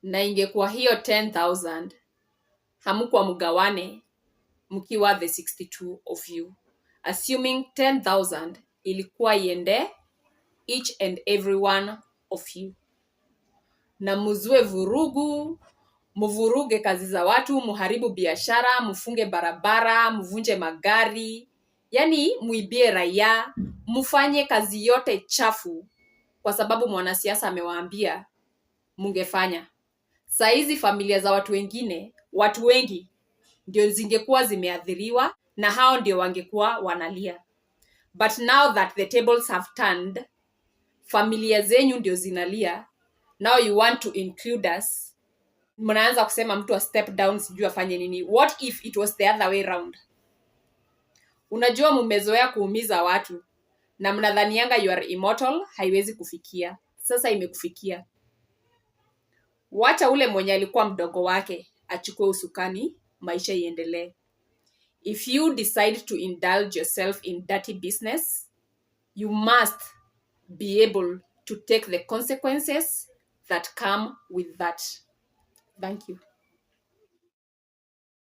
Na ingekuwa hiyo 10,000 hamkuwa mgawane mkiwa the 62 of you, assuming 10,000 ilikuwa iende each and every one of you, na muzue vurugu, muvuruge kazi za watu, muharibu biashara, mufunge barabara, muvunje magari, yani muibie raia, mufanye kazi yote chafu kwa sababu mwanasiasa amewaambia mungefanya. Saa hizi familia za watu wengine, watu wengi ndio zingekuwa zimeathiriwa na hao ndio wangekuwa wanalia. But now that the tables have turned, familia zenyu ndio zinalia. Now you want to include us. Mnaanza kusema mtu a step down, sijui afanye nini. What if it was the other way round? Unajua mumezoea kuumiza watu na mnadhanianga you are immortal, haiwezi kufikia. Sasa imekufikia. Wacha ule mwenye alikuwa mdogo wake achukue usukani, maisha iendelee. If you decide to indulge yourself in dirty business, you must be able to take the consequences that come with that. Thank you.